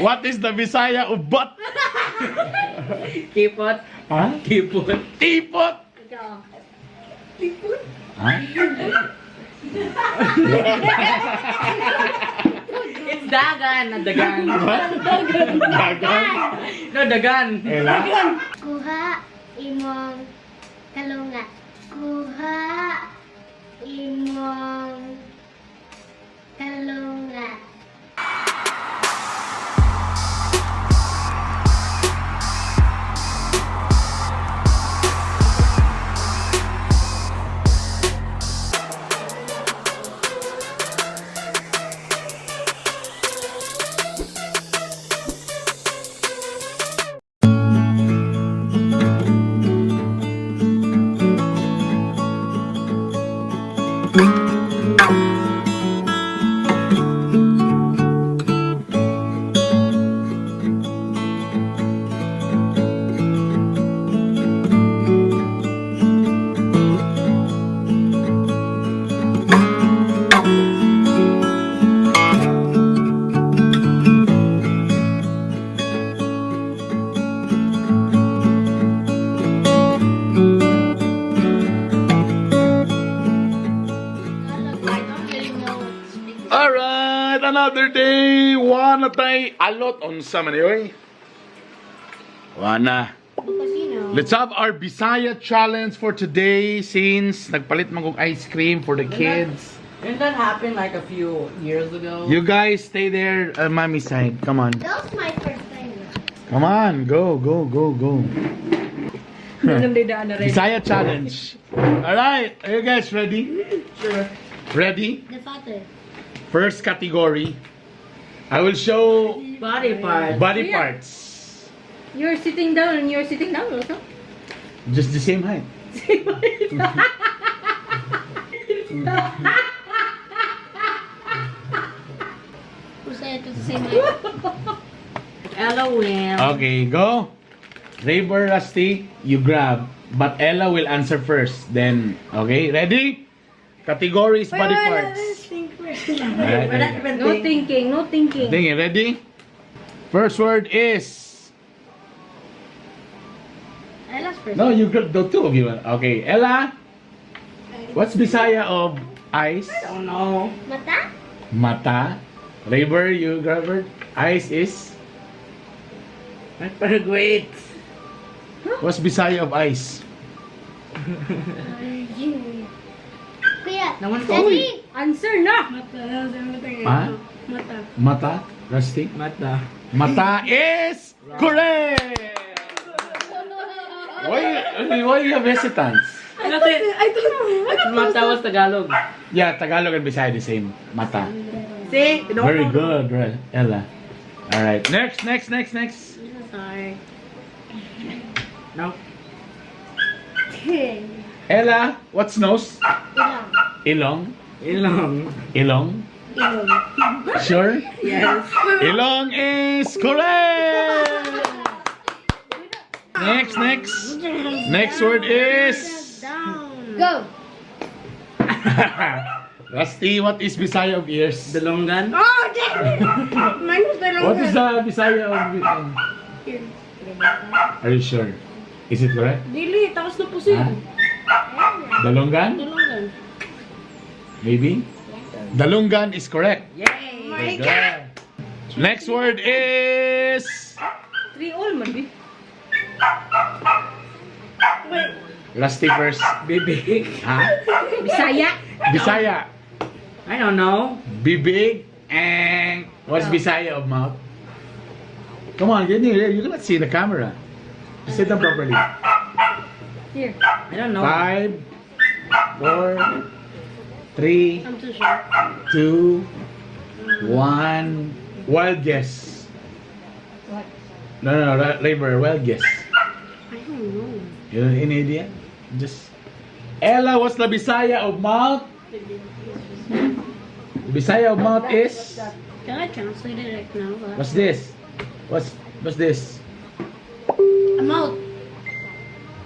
What is the Bisaya of butt? Kipot. Ha? Kipot. Tipot! Ikaw. Ha? It's dagan. Not dagan. What? Dagan? No, dagan. Ella? Kuha imong kalunga. Kuha imong kalunga. I don't really know what to speak. Alright, another day. Wana tay alot unsa man oy. Wana. Because you know. Let's have our Bisaya challenge for today since nagpalit man kog ice cream for the kids. Didn't that happen like a few years ago? You guys stay there on mommy's side. Come on. That was my first time. Come on, go, go, go, go. Bisaya challenge. Alright, are you guys ready? Sure. Ready? The father. First category. I will show Body parts. body parts. You're sitting down and you're sitting down also. Just the same height. Who said it was the same height? Ella win. Okay, go. Raver, Rusty, you grab. But Ella will answer first. Then, okay, ready? Categories, body parts. Alright, We're not ready. even No thinking, no thinking. Thinking, ready? First word is. Ella's first. No, you grab the two of you. Okay, Ella. What's Bisaya of eyes? I don't know. Mata? Mata. Raver, you grab it. Eyes is. Wait. What's Bisaya of eyes? Kuya. Naman ko. Daddy! Answer na! Ha? Mata. Mata? Rusty? Mata. Mata is correct! Why you have hesitance? I thought Mata was Tagalog. Yeah, Tagalog and Bisaya the same. Mata. See? You don't Very know. good, Ella. All right. Next, next, next, next. I'm so sorry. No. Ella, what's nose? Ilong. Ilong. Ilong. Ilong. Ilong. Sure? Yes. Ilong is correct! Next, next. Next word is... Down. Go. Rusty, what is Bisaya of ears? Dalonggan. Oh, damn it! Mine was the What is the Bisaya of... Are you sure? Is it correct? Dili, tapos na po siya. Ha? Dalonggan? Dalonggan. Maybe? Dalonggan is correct. Yay! Very good. Next word is... Three all man, bi. Rusty first. Bibig. Ha? Bisaya. Bisaya. I don't know. Bibig and... What's Bisaya of mouth? Come on, get in here. You cannot see the camera. Sit down properly. Here. I don't know. Five, four, three, I'm too sure. two, one. Wild guess. What? No, labor. Wild guess. I don't know. You have any idea? Just Ella, what's the Bisaya of mouth? Bisaya of mouth is Can I translate it right now? what's this? What's this? I'm out.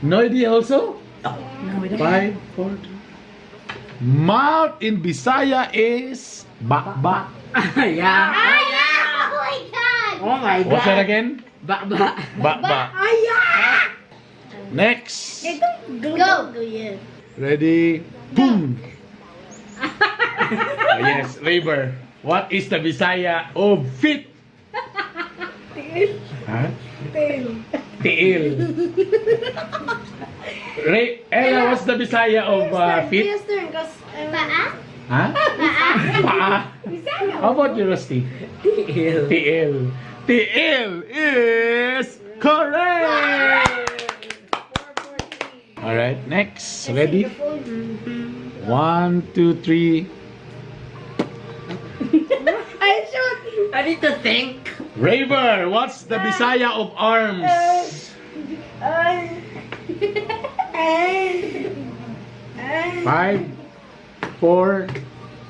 No idea also? No, we don't. Five, four, three. Mouth in Bisaya is bakbak. Yeah. Ah, yeah! Oh my God! Oh my God. What's that again? Ba ba. Ba ba. Next. Go. Ready? Boom. Oh, yes, Raver. What is the Bisaya of feet? Huh? Tail. Tiil. Ray, Ella, what's the Bisaya of feet? Yes, turn, 'cause Paa? Huh? Paa. How about you, Rusty? Tiil. Tiil. Tiil is correct! Alright, next. Ready? One, two, three. I shoot. I need to think. Raver, what's the Bisaya of arms? Ay. Ay. Ay. Five, four,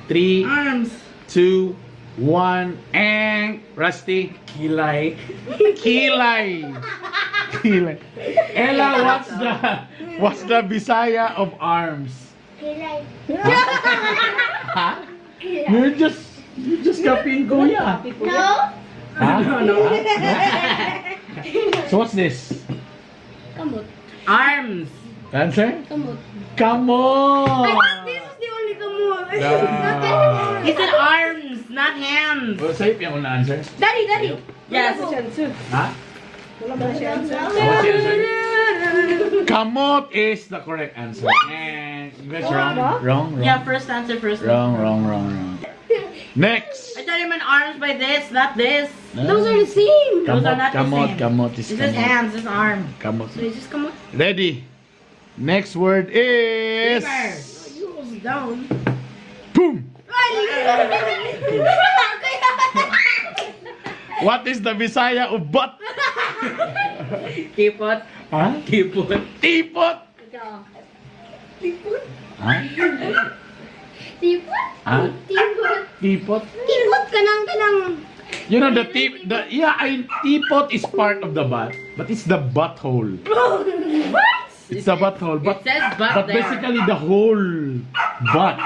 three, Arms. two, one, and Rusty. Kilay. Kilay. Kilay. Ella, what's the Bisaya of arms? Kilay. Huh? You're just copying Kuya. No? Huh? No, no. So what's this? Kamot. Arms. Answer? Kamot. Come on! I thought this was the only kamot. No. He said arms, not hands. Well, sa'yo yung una answer. Daddy, Daddy. Yes. Ha? What's the answer? Kamot is the correct answer. And that's wrong. Wrong, wrong. Yeah, first answer first. Wrong, wrong, wrong, wrong. Next! I thought you meant arms by this, not this. Those are the same. Those are Kamot, not the kamot, same. Kamot is This is kamot. hands, this is arm. Kamot. So it's just kamot. Ready. Next word is... You was down. Boom! What is the Bisaya of butt? Kipot. Huh? Kipot. Tipot! Huh? Tipot? Huh? Tipot. Tipot? Tipot ka nang kanang. You know the tip, the yeah, I teapot is part of the butt, but it's the butthole. What? It's the butthole, but It says butt but there. basically the whole butt.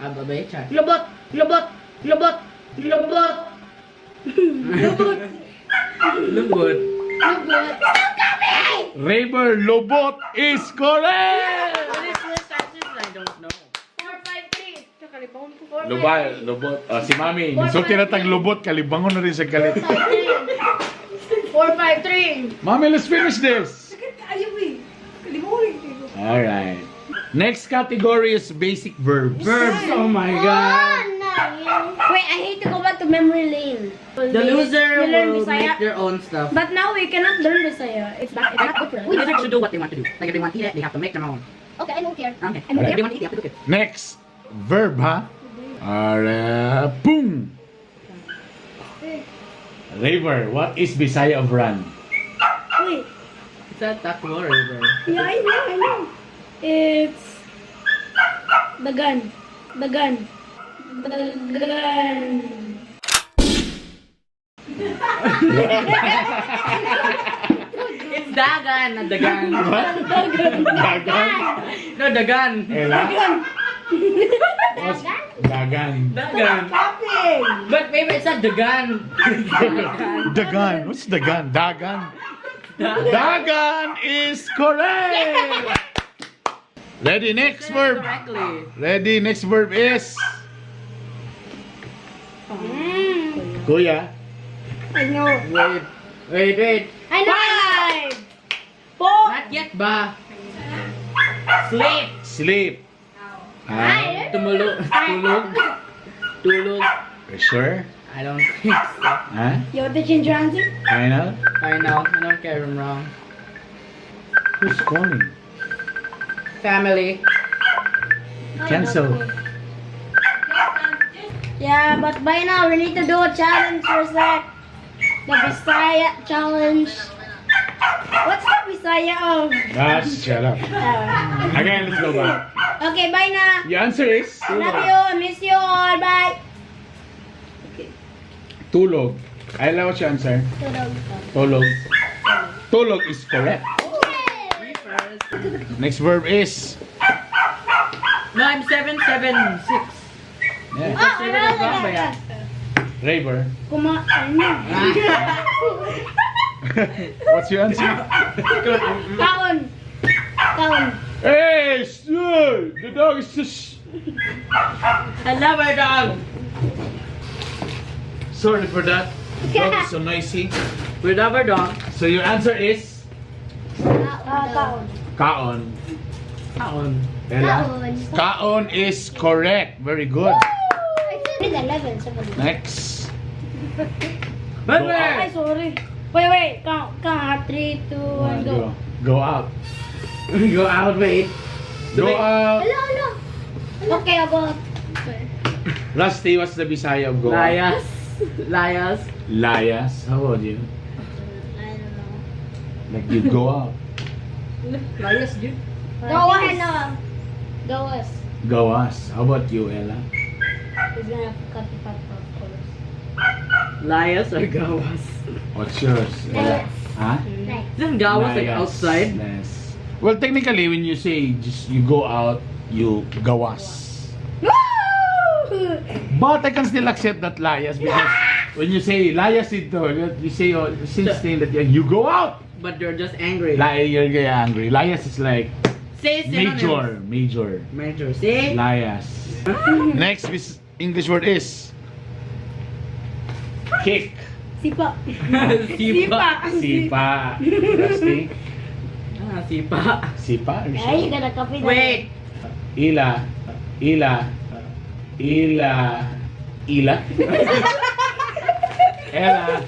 Ah, babae, char. Lobot, lobot, lobot, lobot. Lubot. Lubot. Raver Lobot is correct. What is first answer? I don't know. 4, 5, 3. Lubal, lobot. Ah, si Mami, sulti na tag lobot, kalibangon na rin siya galit. 4, 5, 3. Mami, let's finish this. Ayaw eh. Kalimutan ko. All right. Next category is basic verbs. Verbs, oh my God. Wait, I hate to go back to memory lane. The loser You learn will Bisaya? make their own stuff. But now we cannot learn Bisaya. It's not good for us. The loser should do what they want to do. Like if they want to eat it, they have to make their own. Okay, I don't care. Okay. I don't If care. they want to eat, they have to cook it. Next verb, ha? Alright, boom. Raver, what is Bisaya of run? Wait. It's a takbo river. Yeah, I know, I know. It's dagan. Dagan. Dagan. It's dagan, not dagan. What? Dagan. No, dagan. Ella? What's Dagan. Dagan. Topping! But maybe it's not dagan. Dagan. What's dagan? Dagan. Dagan is correct. Ready, next verb. Correctly. Ready, next verb is... Kuya. I know. Wait. Wait, wait. I know. 5, 4, Not yet ba? Sleep. Sleep. Ah, Tumulo. Tulog. Tulog. You sure? I don't think so. Huh? You want to change your answer? Final? I know. I don't care if I'm wrong. Who's calling? Family. Cancel. Yeah, but by now we need to do a challenge for Zach. The Bisaya challenge. What's the Bisaya of? Ah, shut up. Again, let's go back. Okay, bye na. Your answer is? Love you. I miss you all. Bye. Tulog. Ayla, what's your answer? Tulog. Tulog. Tulog is correct. Next verb is? No, I'm 776. Yeah. Oh, Seven is wrong ba yan? Raver. Kuma, ano? What's your answer? Kaon. Kaon. Hey, sir, the dog is just. I love our dog. Sorry for that. The dog is so noisy. We love our dog. So your answer is Ah, kaon. kaon. Kaon. Ella? Kaon. Kaon is correct. Very good. I said 11, somebody. Next. River. Ay, sorry. Wait, wait. Count, count. 3, 2, 1, go. Go. Go out. Go out, wait. Go out. Hello, hello. Okay, I'll go. Rusty, what's the Bisaya of go out? Layas. Layas. Layas. How about you? I don't know. Like you go out. Layas jud. Go ano? Gawas. Gawas. How about you, Ella? He's gonna cut the papa, of course. Layas or gawas? What's yours, Ella? Huh? Nice. Isn't gawas like Layas. outside? Yes. Well, technically, when you say just you go out, you gawas. Woo! But I can still accept that layas because when you say layas ito, you say, oh, since thing that you go out. But you're just angry. You're getting angry. Layas is like Say synonyms. major, major. Major. See? Layas. Next English word is kick. Sipa. Sipa. Sipa. Rusty. Ah, sipa. Sipa. Are you Yeah, you sure? gotta copy that. Wait. Ila. Ila. Ila. Ila. Ella.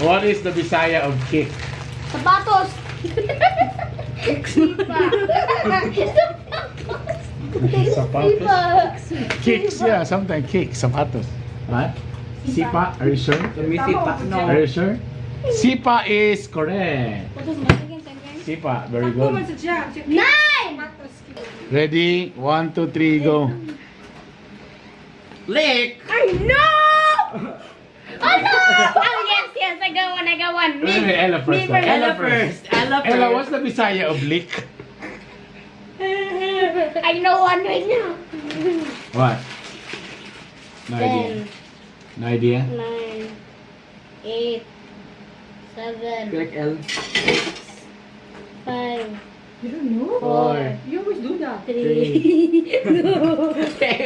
What is the Bisaya of kick? Sapatos! Sipa. Sapatos. Sipa. Kicks, yeah, sometimes kicks, sapatos. What? Sipa, are you sure? Let me sipa. Are No. you sure? Sipa is correct. What was mine again? Again? Sipa, very Ako man good. sa siya. Siya- Nine! Patos. Ready? One, two, three, go. Lick. I know! Oh no! Oh yes, I got one, I got one. Wait, Me. wait, Ella first. Me first. Ella first. Ella first. Ella, what's the Bisaya of lick? I know one right now. What? No idea. 10, No idea? 9, 8, 7, Click L. 5, You don't know? 4. You always do that. 3,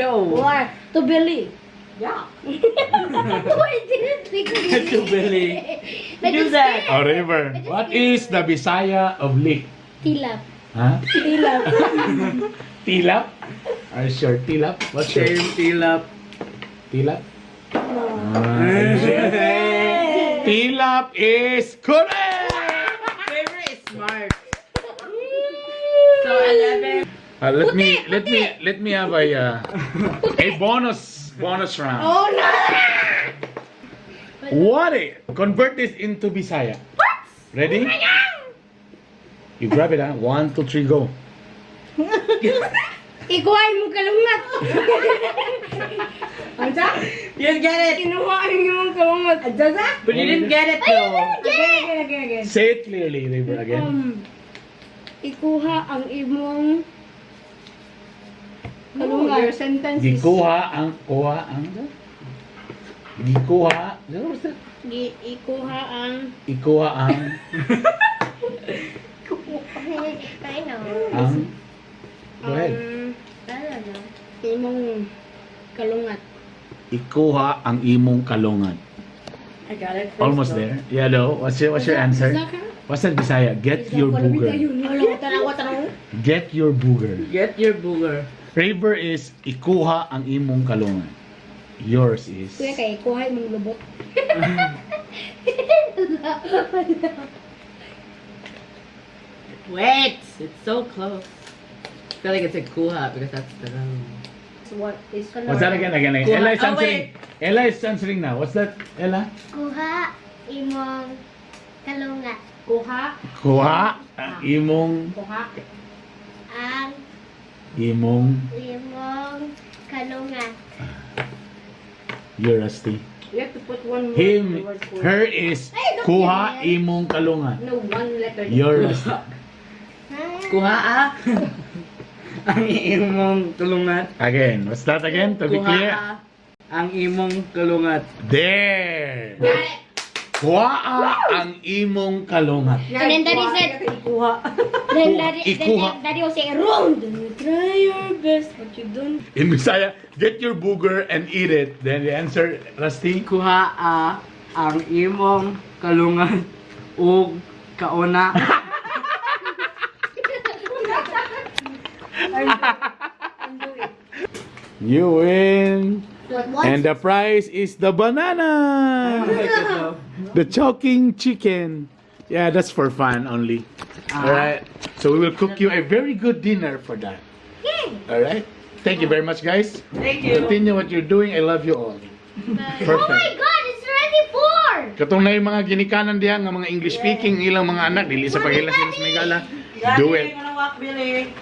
Ew. 4. To Billy. Yeah. Why didn't think of To Billy. Like Do a that. Oh, River. What is the Bisaya of lick? Tilap. Huh? Tilap. Tilap? Are you sure? Tilap? What's your Same tilap. Tilap? Ah, are you sure? Tilap is correct! Favorite is smart. So 11. Let me have a bonus round. Oh no! What? Convert this into Bisaya. Ready? You grab it, huh? One, two, three, go. Ikuha mo kalungat. Ansa? You didn't get it. Kinuha ang imong kalungat. Adjaza? But you didn't get it though. Again, again, again, again. Say it clearly, River, again. Ikuha ang imong No, kalungat. your sentence is... Gikuha ang kuha ang Gikuha. What's that? Ikuha ang Ikuha ang I know. ang Go ahead. ang I don't know. imong kalungat. Ikuha ang imong kalungan. I got it first. Almost though. there. Yeah, no. What's your answer? What's that Bisaya? Get your booger. Wala tanaw tanaw. Get your booger. Get your booger. River is ikuha ang imong kalungan. Yours is Kuya kay ikuha imong lubot. Wait, it's so close. I feel like it's a kuha because that's the round. What is... What's that again? Again, again. Kuha. Ella is Oh, answering. Ella is answering now. What's that, Ella? Kuha imong kalungat. Kuha. Kuha ang imong Kuha. Ang imong imong kalungat. You're rusty. You have to put one word. Him, the word kuha. her is kuha imong kalungan. No, one letter. You're rusty. Kuha ah. Ang imong tulungan. Again, what's that again? To be Kuha clear. ah. Ang imong kalungat. There. Kuhaa ang imong kalungat. And then Daddy said, Kuha. then Daddy, then Ikuha. Daddy will say, "Round." You try your best, but you don't. In Bisaya, get your booger and eat it. Then the answer, Rusty? Kuhaa ang imong kalungat ug kauna. You win. But what? And the prize is the banana. The choking chicken. Yeah, that's for fun only. All right. So we will cook you a very good dinner for that. All right. Thank you very much, guys. Thank you. Continue what you're doing. I love you all. Oh my Perfect. God, it's already 4. Katong na yung mga ginikanan diha nga mga English speaking ilang mga anak dili sa pagila sila sa Megala. Do it. Wanna walk, Billy?